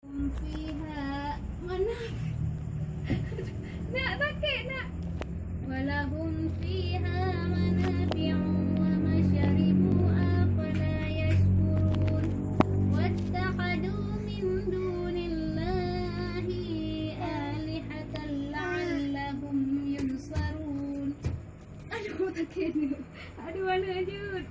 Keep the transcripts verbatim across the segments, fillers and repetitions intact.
Hum fiha manaf-, nak sakit, nak. Walahum fiha manafi'u wa masyaribu, afala yashkurun. Wattakhadhu min dunillahi alihatan la'allahum yunsarun. Aduh, sakit ni. Aduh, mana jut?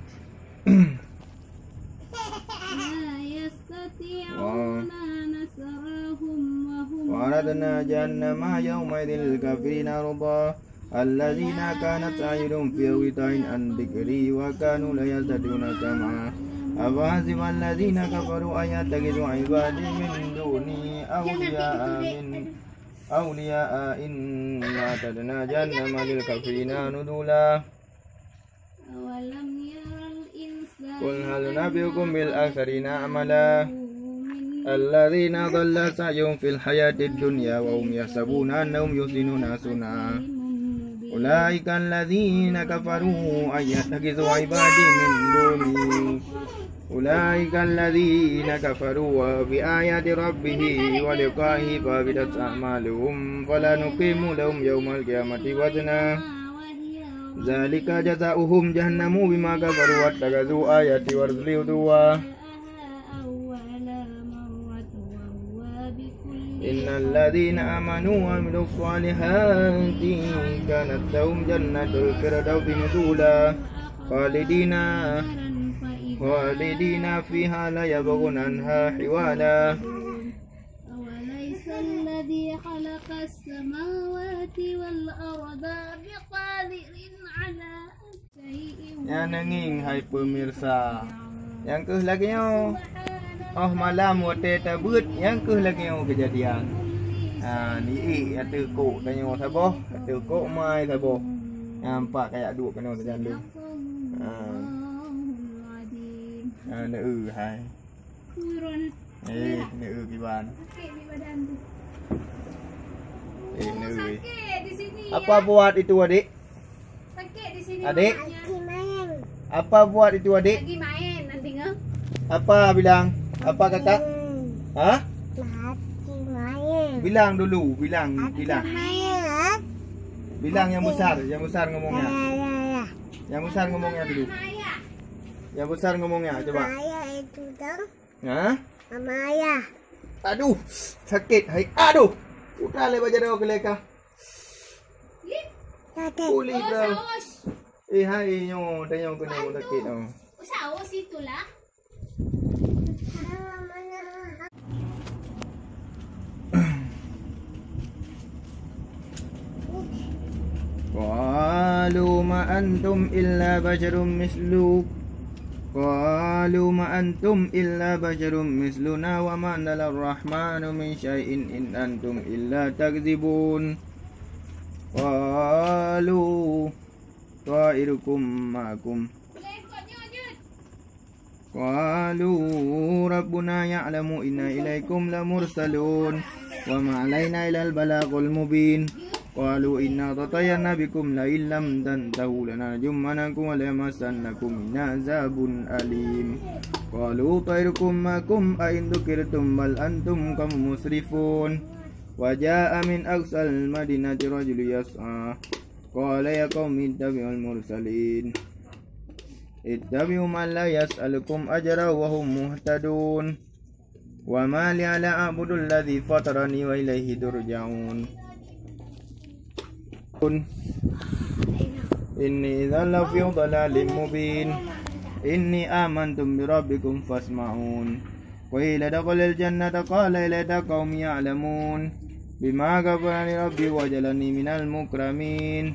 La yastati'una nasrahum wa hum وعرضنا جهنم يومئذ للكافرين عرضا. الذين كانت أعينهم في غطاء عن ذكري وكانوا لا يهتدون سمعا. أفحسب الذين كفروا أن يتخذوا عبادي من دوني أولياء من أولياء إنا أعتدنا جهنم للكافرين نزلا. Awalam yaral insanu قل هل ننبئكم بالأخسرين أعمالا. الذين ضل سعيهم في الحياة الدنيا وهم يحسبون أنهم يحسنون صنعا. أولئك الذين كفروا أن يتخذوا عبادي من دوني أولئك الذين كفروا بآيات ربهم ولقائه فحبطت أعمالهم فلا نقيم لهم يوم القيامة وزنا. ذلك جزاؤهم جهنم بما كفروا واتخذوا آياتي ورسلي هزوا. إن الذين آمنوا وعملوا الصالحات كانت لهم جنات الفردوس نزلا خالدين خالدين فيها لا يبغون عنها حولا. أوليس الذي خلق السماوات والأرض بقادر على أن Nyan neungieng, hai pemirsa. Nyang keuh lagèe nyoe. Oh malam watèe tabeuet, nyang keuh lagèe nyoe keujadian. Ha, ni ék ateueh kok tanyoe saboh, ateueh kok mai saboh. Nampak kayak duek keunoe teujandu. Ha. Ha, neu hai. Turun. Eh, neu kiban. Sakit di badan tu. Eh, neu. Sakit di sini. Apa buat itu, adik? Sakit di sini. Adik? Lagi main. Apa buat itu, adik? Lagi main, nanti ngeh. Apa bilang? Apa kakak? Main. Ha? Lagi main. Bilang dulu, bilang, bilang. Main, ha? Bilang yang besar, yang besar ngomongnya. Ya, ya, ya. Yang besar ngomongnya dulu. Yang besar ngomongnya, coba. Ayah itu dong. Ha? Sama ayah. Aduh, sakit hai. Aduh. Udah lewat jaroe keu leka. Sakit. Pulih dah. Eh, hai nyoe, tanyong kena sakit nyoe. Usaha situlah. قالوا ما أنتم إلا بشر مثل قالوا ما أنتم إلا بشر مثلنا وما أنزل الرحمن من شيء إن أنتم إلا تكذبون. قالوا طائركم معكم. قالوا ربنا يعلم إنا إليكم لمرسلون وما علينا إلا البلاغ المبين. قالوا إنا تطيرنا بكم لئن لم تنتهوا لنرجمنكم وليمسنكم منا عذاب أليم. قالوا طيركم معكم أئن ذكرتم بل أنتم قوم مسرفون. وجاء من أقصى المدينة رجل يسعى. قال يا قوم اتبعوا المرسلين. اتبعوا من لا يسألكم أجرا وهم مهتدون. وما لي لا أعبد الذي فطرني وإليه ترجعون. إني إذا لفي ضلال مبين. إني آمنت بربكم فاسمعون. قيل ادخل الجنة قال يا ليت قومي يعلمون بما غفر لي ربي وجعلني من المكرمين.